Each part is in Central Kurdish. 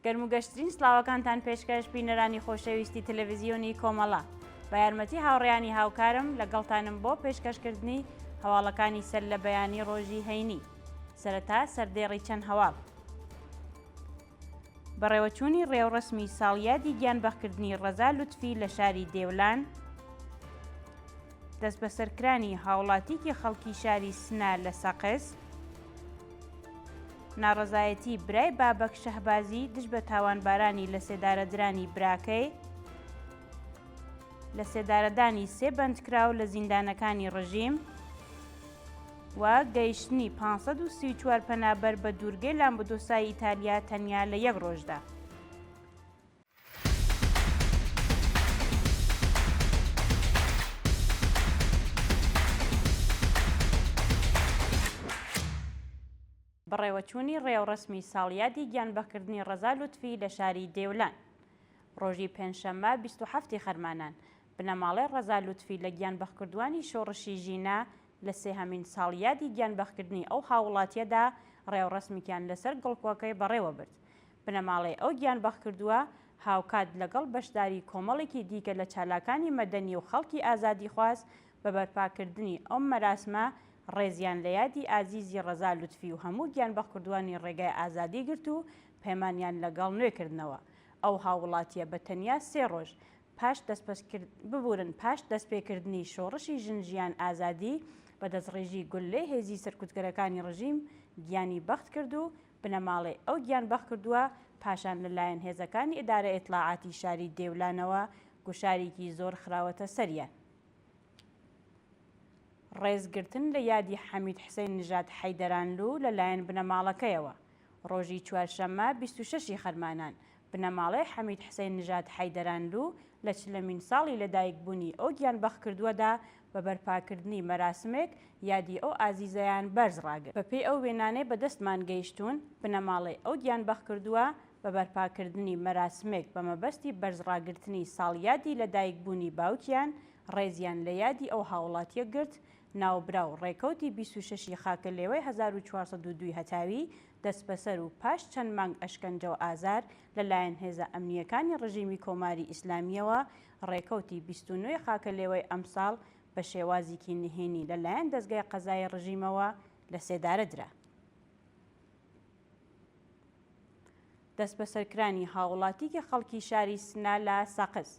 گەرم و گەشترین سڵاوەکانتان پێشکەش بینەرانی خۆشەویستی تەلەڤیزیۆنی کۆمەڵە. بە یارمەتی هاوڕێیانی هاوکارم لەگەڵتانم بۆ پێشکەشکردنی هەواڵەکانی سەر لە بەیانی ڕۆژی هەینی. سەرەتا سەردێڕی چەند هەواڵ. بەڕێوەچوونی ڕێوڕەسمی ساڵیادی گیانبەختکردنی ڕەزا لوتفی لە شاری دێولان، دەستبەسەرکرانی هاوڵاتیکی خەڵکی شاری سنە لە سەقز، ناڕەزایەتی برای بابەک شەهبازی دژ بە تاوانبارانی لەسێدارەدرانی براکەی، لەسێدارەدانی سێ بەندکراو لە زیندانەکانی ڕژیم و گەیشتنی 534 پەنابەر بە دوورگەی لامبدۆسای ئیتالیا تەنیا لە یەک ڕۆژدا. بەڕێوەچوونی ڕێوڕەسمی ساڵیادی گیانبەختکردنی ڕەزا لوتفی لە شاری دێولان. ڕۆژی پێنجشەممە 27 ی خەرمانان، بنەماڵەی ڕەزا لوتفی لە گیانبەختکردووانی شۆڕشی ژینا لە سێهەمین ساڵیادی گیانبەختکردنی ئەو هاووڵاتییەدا ڕێوڕەسمێکیان لەسەر گڵکۆکەی بەڕێوە برد. بنەماڵەی ئەو گیانبەختکردووە هاوکات لەگەڵ بەشداری کۆمەڵێکی دیکە لە چالاکانی مەدەنی و خەڵکی ئازادیخواز بە بەرپاکردنی ئەم مەراسمە ڕێزیان لە یادی ئازیزی ڕەزا لوتفی و هەموو گیانبەختکردووانی ڕێگای ئازادی گرت و پەیمانیان لەگەڵ نوێ کردنەوە. ئەو هاووڵاتییە بە تەنیا سێ ڕۆژ پاش ببورن پاش دەستپێکردنی شۆڕشی ژن ژیان ئازادی بە دەستڕێژی گوللەی هێزی سەرکوتگەرەکانی ڕژیم گیانی بەخت کرد و بنەماڵەی ئەو گیان بەختکردووە پاشان لە لایەن هێزەکانی ئیدارە ئیتڵاعاتی شاری دێولانەوە گوشاریکی زۆر خراوەتە سەریان. ڕێزگرتن لە یادی حەمید حسین نژاد حەیدەرانلوو لە لایەن بنەماڵەکەیەوە ڕۆژی چوارشەممە 26 ی خەرمانان، بنەماڵەی حەمید حسین نژاد حەیدەرانلوو لە چلەمین ساڵی لەدایکبوونی ئەو گیانبەختکردووەدا بە بەرپاکردنی مەراسمێک یادی ئەو ئازیزەیان بەرز ڕاگرت. بەپێی ئەو وێنانەی بەدەستمان گەیشتوون، بنەماڵەی ئەو گیانبەختکردووە بە بەرپاکردنی مەراسمێک بە مەبەستی بەرزڕاگرتنی ساڵیادی لەدایکبوونی باوکیان ڕێزیان لە یادی ئەو هاوڵاتییە گرت، ناوبراو ڕێکەوتی 26 ی خاکەلێوەی 1402 ی هەتاوی دەستبەسەر و پاش چەند مانگ ئەشکەنجە و ئازار لە لایەن هێزە ئەمنییەکانی ڕژیمی کۆماری ئیسلامییەوە ڕێکەوتی 29 ی خاکەلێوەی ئەمساڵ بە شێوازیکی نهێنی لە لایەن دەزگای قەزایی ڕژیمەوە لە سێدارە درا. دەستبەسەرکرانی هاووڵاتیکی خەڵکی شاری سنە لە سەقز.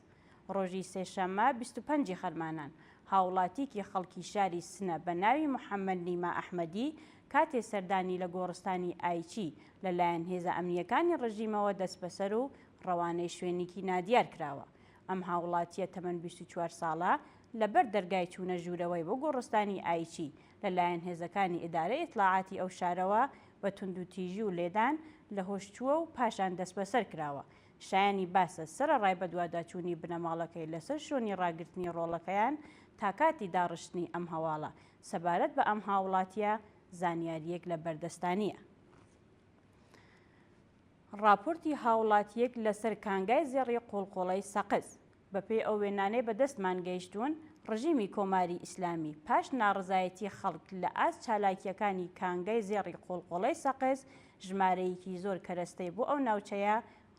ڕۆژی سێشەممە 25 ی خەرمانان، هاووڵاتیکی خەڵکی شاری سنە بە ناوی محەممەد نیما ئەحمەدی کاتێ سەردانی لە گۆڕستانی ئایچی لە لایەن هێزە ئەمنییەکانی ڕژیمەوە دەستبەسەر و ڕەوانەی شوێنیکی نادیار کراوە. ئەم هاووڵاتییە تەمەن 24 ساڵە لە بەر دەرگای چوونە ژوورەوەی بۆ گۆڕستانی ئایچی لە لایەن هێزەکانی ئیدارەی ئیتڵاعاتی ئەو شارەوە بە توندوتیژی و لێدان لە هۆش چووە و پاشان دەستبەسەر کراوە. شایانی باسە سەرەڕای بەدواداچوونی بنەماڵەکەی لەسەر شوێنی ڕاگرتنی ڕۆڵەکەیان تا کاتی داڕشتنی ئەم هەواڵە سەبارەت بە ئەم هاووڵاتییە زانیارییەک لە بەردەستا نییە. ڕاپۆرتی هاووڵاتییەک لەسەر کانگای زێڕی قوڵقوڵەی سەقز. بەپێی ئەو وێنانەی بە دەستمان گەیشتوون، ڕژیمی کۆماری ئیسلامی پاش ناڕەزایەتی خەڵک لە ئاست چالاکییەکانی کانگای زێڕی قوڵقوڵەی سەقز، ژمارەیەکی زۆر کەرەستەی بۆ ئەو ناوچەیە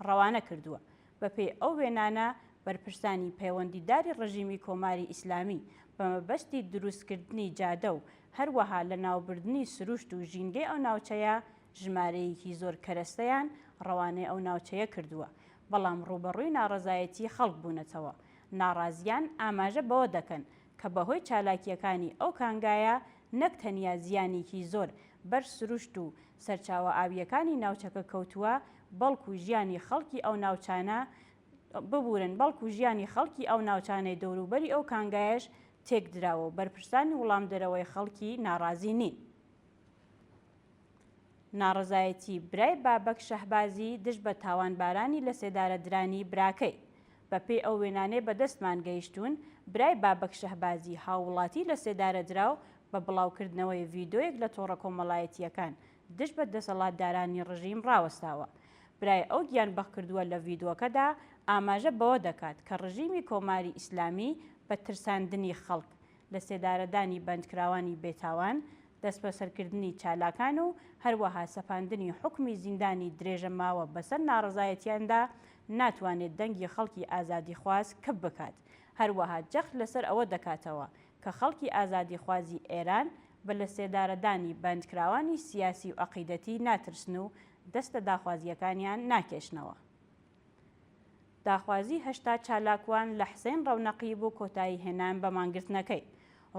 ڕەوانە کردووە. بەپێی ئەو وێنانە، بەرپرسانی پەیوەندیداری ڕژیمی کۆماری ئیسلامی بە مەبەستی دروستکردنی جادە و هەروەها لەناوبردنی سروشت و ژینگەی ئەو ناوچەیە، ژمارەیەکی زۆر کەرەستەیان ڕەوانەی ئەو ناوچەیە کردووە، بەڵام ڕووبەڕووی ناڕەزایەتیی خەڵک بوونەتەوە. ناڕازییان ئاماژە بەوە دەکەن کە بەهۆی چالاکییەکانی ئەو کانگایە نەک تەنیا زیانێکی زۆر بەر سروشت و سەرچاوە ئاوییەکانی ناوچەکە کەوتووە، بەڵکو ژیانی خەڵکی ئەو ناوچانە ببورن بەڵکو ژیانی خەڵکی ئەو ناوچانەی دەوروبەری ئەو کانگایەش تێکدراوە و بەرپرسانی وڵامدەرەوەی خەڵکی ناڕازی نین. ناڕەزایەتی برای بابەک شەهبازی دژ بە تاوانبارانی لەسێدارەدرانی براکەی. بەپێی ئەو وێنانەی بەدەستمان گەیشتوون، برای بابەک شەهبازی هاووڵاتی لەسێدارەدراو بە بڵاوکردنەوەی ڤیدۆیەک لە تۆڕە کۆمەڵایەتییەکان دژ بە دەسەڵاتدارانی ڕژیم ڕاوەستاوە. برای ئەو گیانبەختکردووە لە ڤیدۆکەدا ئاماژە بەوە دەکات کە ڕژیمی کۆماری ئیسلامی بە ترساندنی خەڵک، لەسێدارەدانی بەندکراوانی بێتاوان، دەستبەسەرکردنی چالاکان و هەروەها سەپاندنی حوکمی زیندانی درێژە ماوە بەسەر ناڕەزایەتیاندا ناتوانێت دەنگی خەڵکی ئازادیخواز کپ بکات. هەروەها جەخت لەسەر ئەوە دەکاتەوە کە خەڵکی ئازادیخوازی ئێران بە لەسێدارەدانی بەندکراوانی سیاسی و عەقیدەتی ناترسن و دەست لە داخوازییەکانیان ناکێشنەوە. داخوازی 80 چالاکوان لە حسێن ڕەونەقی بۆ کۆتایی هێنان بە مانگرتنەکەی.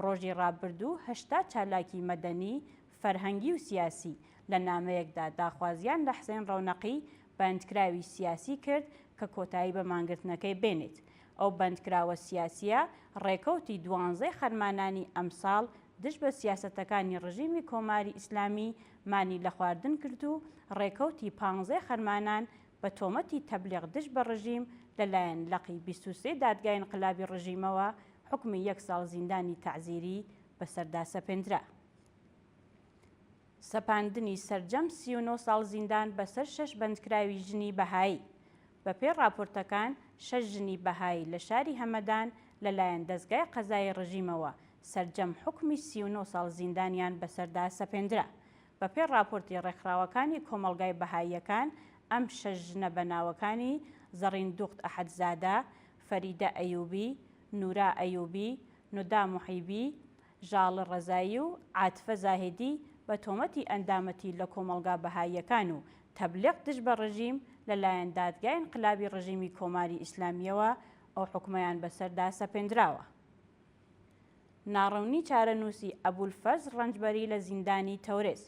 ڕۆژی ڕابردوو 80 چالاکی مەدەنی، فەرهەنگی و سیاسی لە نامەیەکدا داخوازیان لە حسێن ڕەونەقی بەندکراوی سیاسی کرد کە کۆتایی بە مانگرتنەکەی بێنێت. ئەو بەندکراوە سیاسییە ڕێکەوتی دوانزەی خەرمانانی ئەمساڵ دژ بە سیاسەتەکانی ڕژیمی کۆماری ئیسلامی مانی لە خواردن کرد و ڕێکەوتی پانزەی خەرمانان بە تۆمەتی تەبلیغ دژ بە ڕژیم لە لایەن لقی 23 دادگای ئینقلابی ڕژیمەوە حوکمی یەک ساڵ زیندانی تەعزیری بەسەردا سەپێندرا. سەپاندنی سەرجەم 39 ساڵ زیندان بەسەر شەش بەندکراوی ژنی بەهایی. بەپێی ڕاپۆرتەکان شەش ژنی بەهایی لە شاری هەمەدان لەلایەن دەزگای قەزایی ڕژیمەوە سەرجەم حوکمی 39 ساڵ زیندانیان بەسەردا سەپێندرا. بەپێی ڕاپۆرتی ڕێکخراوەکانی کۆمەڵگای بەهاییەکان ئەم شەش ژنە بە ناوەکانی زەڕیندوخت ئەحەدزادە، فەریدە ئەیوبی، نورا ئەیوبی، نودا موحیبی، ژاڵە ڕەزایی و عاتفە زاهیدی بە تۆمەتی ئەندامەتی لە کۆمەڵگا بەهاییەکان و تەبلیغ دژ بە ڕژیم لە لایەن دادگای ئینقلابی ڕژیمی کۆماری ئیسلامییەوە ئەو حوکمەیان بەسەردا سەپێندراوە. ناڕوونی چارەنووسی ئەبولفەرز ڕەنجبەری لە زیندانی تەورێز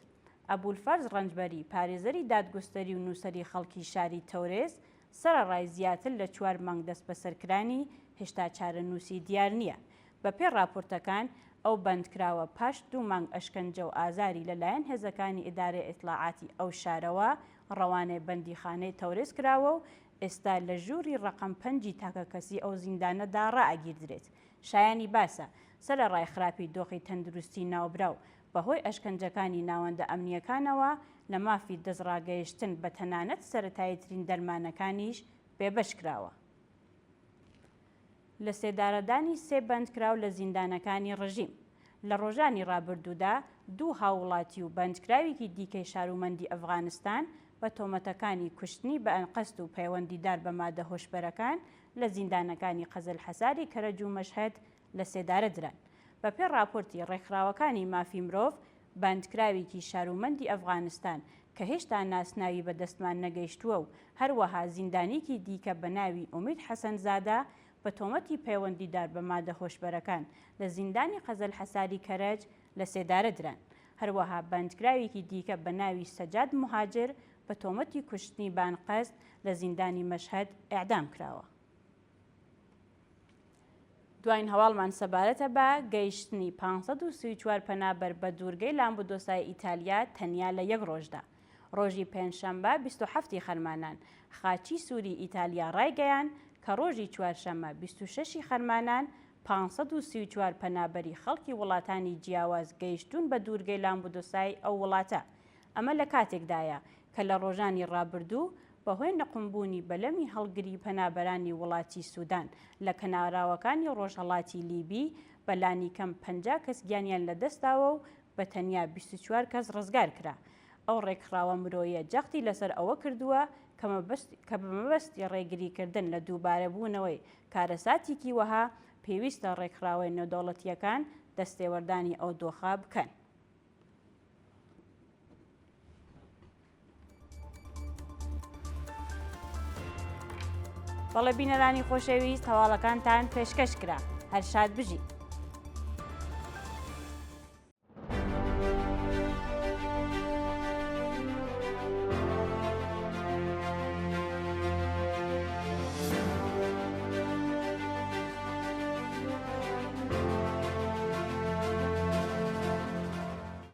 ئەبولفەرز ڕەنجبەری، پارێزەری دادگوستەری و نووسەری خەڵکی شاری تەورێز، سەرەڕای زیاتر لە چوار مانگ دەستبەسەرکرانی، هێشتا چارەنووسی دیار نییە. بەپێی ڕاپۆرتەکان، ئەو بەندکراوە پاش دوو مانگ ئەشکەنجە و ئازاری لە لایەن هێزەکانی ئیدارەی ئیتڵاعاتی ئەو شارەوە ڕەوانەی بەندیخانەی تەورێز کراوە و ئێستا لە ژووری ڕەقەم پەنجی تاکەکەسی ئەو زیندانەدا ڕائەگیردرێت. شایانی باسە، سەرەڕای خراپی دۆخی تەندروستی ناوبراو بەهۆی ئەشکەنجەکانی ناوەندە ئەمنییەکانەوە لە مافی دەستڕاگەیشتن بە تەنانەت سەرەتاییترین دەرمانەکانیش بێبەش کراوە. لەسێدارەدانی سێ بەندکراو لە زیندانەکانی ڕژیم لە ڕۆژانی ڕابردوودا دوو هاووڵاتی و بەندکراوێکی دیکەی شارومەندی ئەفغانستان بە تۆمەتەکانی کوشتنی بە ئەنقەست و پەیوەندیدار بە مادە هۆشبەرەکان لە زیندانەکانی قەزلحەساری کەرەج و مەشهەد لە سێدارە دران. بەپێی ڕاپۆرتی ڕێکخراوەکانی مافی مرۆڤ، بەندکراوێکی شارومەندی ئەفغانستان کە هێشتا ناسناوی بە دەستمان نەگەیشتووە و هەروەها زیندانیکی دیکە بە ناوی ئومید حەسەنزادە بە تۆمەتی پەیوەندیدار بە مادە هۆشبەرەکان لە زیندانی قەزەلحەساری کەرەج لە سێدارە دران. هەروەها بەندکراوێکی دیکە بە ناوی سەجاد موهاجر بە تۆمەتی کوشتنی بە ئەنقەست لە زیندانی مەشهەد ئێعدام کراوە. دواین هەواڵمان سەبارەتە بە گەیشتنی 534 پەنابەر بە دوورگەی لامبودۆسای ئیتالیا تەنیا لە یەک ڕۆژدا. ڕۆژی پێنجشەمبە 27 ی خەرمانان، خاچی سووری ئیتالیا ڕایگەیاند کە ڕۆژی چوارشەممە 26 ی خەرمانان 534 پەنابەری خەڵکی وڵاتانی جیاواز گەیشتوون بە دوورگەی لامبودۆسای ئەو وڵاتە. ئەمە لە کاتێکدایە کە لە ڕۆژانی ڕابردوو بەهۆی نقومبوونی بەلەمی هەڵگری پەنابەرانی وڵاتی سودان لە کەناراوەکانی ڕۆژهەڵاتی لیبی بە لانیکەم 50 کەس گیانیان لەدەستداوە و بە تەنیا 24 کەس ڕزگار کرا. ئەو ڕێکخراوە مرۆییە جەختی لەسەر ئەوە کردووە کە بە مەبەستی ڕێگریکردن لە دووبارەبوونەوەی کارەساتێکی وەها پێویستە ڕێکخراوە نێودەوڵەتییەکان دەستێوەردانی ئەو دۆخە بکەن. بەڵێ بینەرانی خۆشەویست هەواڵەکانتان پێشکەش کرا هەر شاد بژی.